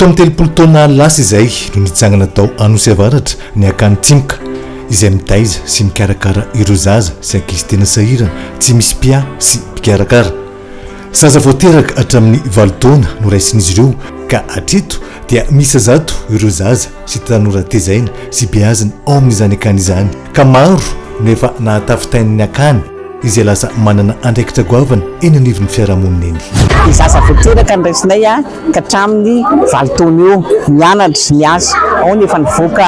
37 taona lasa izay no nitsangana tao Anosy Avaratra ny Akany Tsimka, izay mitaiza sy mikarakara ireo zaza sy ankizy tena sahirana tsy misy mpiahy sy mpikarakara. Zaza vao teraka hatramin'ny valo taona no raisin'izy ireo ka hatreto dia miisa zato ireo zaza sy tanora tezaina sy beazina ao amin'izany akany izany ka maro no efa nahatafitain'ny akany izay lasa manana andraikitra goavana eny anivon'ny fiarahamonina eny. Ny zaza vao teraka no raisinay ka hatramin'ny valo taona eo, mianatra, miasa. Ao ny efa nivoaka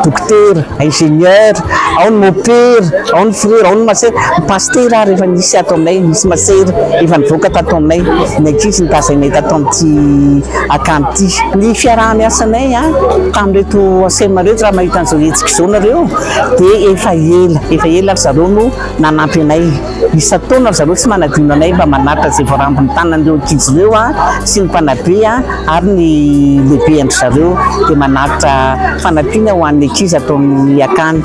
dokotera, ingénieur, ao ny mopera, ao ny frera, ao ny masera, ny pasitera ary efa nisy ato aminay, nisy masera efa nivoaka tato aminay, ny ankizy notazainay tato amin'ity akany ity. Ny fiaraha-miasanay tamin'ireto ACM ireto raha mahita an'izao hetsika izao nareo dia efa ela, efa ela ry zareo no nanampy anay. Isan-taona ry zareo tsy manadino anay mba manatitra izay voarambin'ny tanan'ireo ankizy ireo sy ny mpanabe ary ny lehibe an-dry zareo dia manatitra fanampiana ho an'ny ankizy ato amin'ny akany.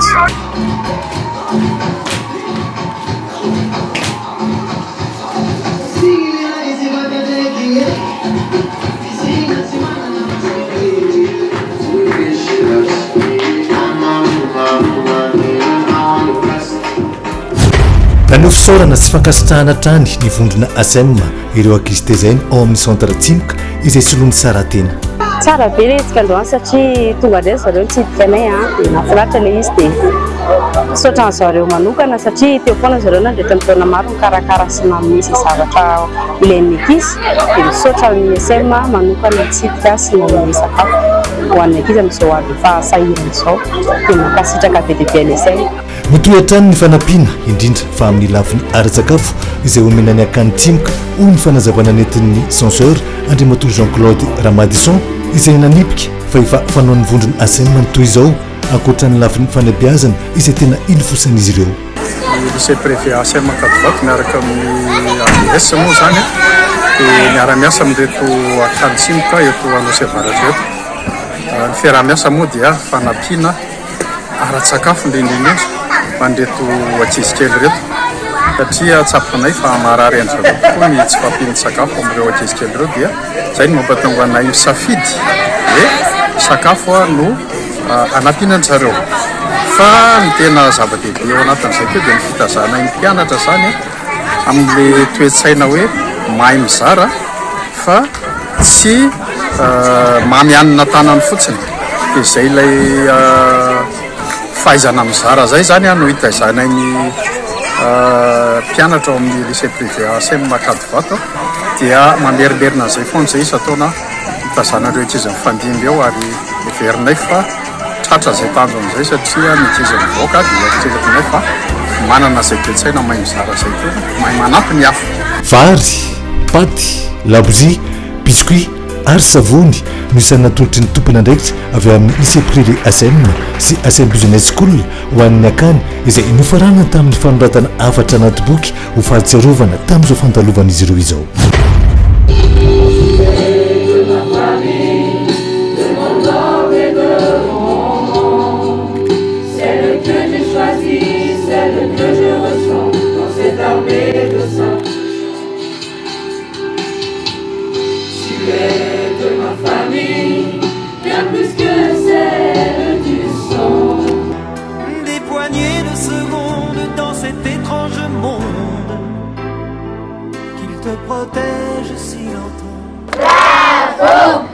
Naneho fisaorana sy fankasitrahana hatrany ny vondrona ACEM ireo ankizy tezaina ao amin'ny Centre Tsimoka izay soloin'i Sarah tena. Tsara be ilay hetsika androany satria tonga indray ry zareo nitsidika anay an, dia nahafinaritra ilay izy dia misaotra an-dry zareo manokana satria teo foana ry zareo nandritra ny taona maro nikarakara sy nanome izay zavatra ilain'ny ankizy dia misaotra ny SM manokana nitsidika sy nanome sakafo ho an'ny ankizy amin'izao andro efa sahirana izao dia mankasitraka be dia be an'ny SM. Mitohy hatrany ny fanampiana, indrindra fa amin'ny lafiny ara-tsakafo izay omena ny Akany Tsimoka, hoy ny fanazavana nentin'ny censeur, Andriamatoa Jean Claude Ramadison, izay nanipika fa efa fanaon'ny vondrona ACM ny toy izao, ankoatra ny lafiny fanabeazana izay tena ilofosan'izy ireo. Ny lycée privé ACM Ankadivato miaraka amin'ny AVS moa izany dia miara-miasa amin'ireto Akany Tsimoka eto Anosy Avaratra ireto. Ny fiaraha-miasa moa dia fanampiana ara-tsakafo indrindra indrindra ho an'ireto ankizy kely ireto satria tsapanay fa marary an-dry zareo tokoa ny tsy fahampian'ny sakafo amin'ireo ankizy kely ireo dia izay no mampatonga anay misafidy hoe sakafo no hanampiana an-dry zareo. Fa ny tena zava-dehibe ao anatin'izay koa dia ny fitazanay ny mpianatra izany amin'ilay toe-tsaina hoe mahay mizara fa tsy mamy hanina tanany fotsiny. Dia izay ilay fahaizana mizara izay izany no itaizanay ny mpianatra ao amin'ny lycée privé ACM Ankadivato. Dia mamerimberina an'izay foana izay isan-taona hitazana ireo ankizy mifandimby eo ary heverinay fa tratra izay tanjona izay satria ny ankizy mivoaka dia eritreretinay fa manana izay toe-tsaina mahay mizara izay koa, mahay manampy ny hafa. Vary, paty, labozia, biscuit ary savony no isan'ny natolotry ny tompon'andraikitra avy amin'ny Lycée Privé ACM sy ACM Business School ho an'ny akany izay nofaranana tamin'ny fanoratana hafatra anaty boky ho fahatsiarovana tamin'izao fandalovan'izy ireo izao. Des poignées de secondes dans cet étrange monde Qu'il te protège si longtemps. Bravo!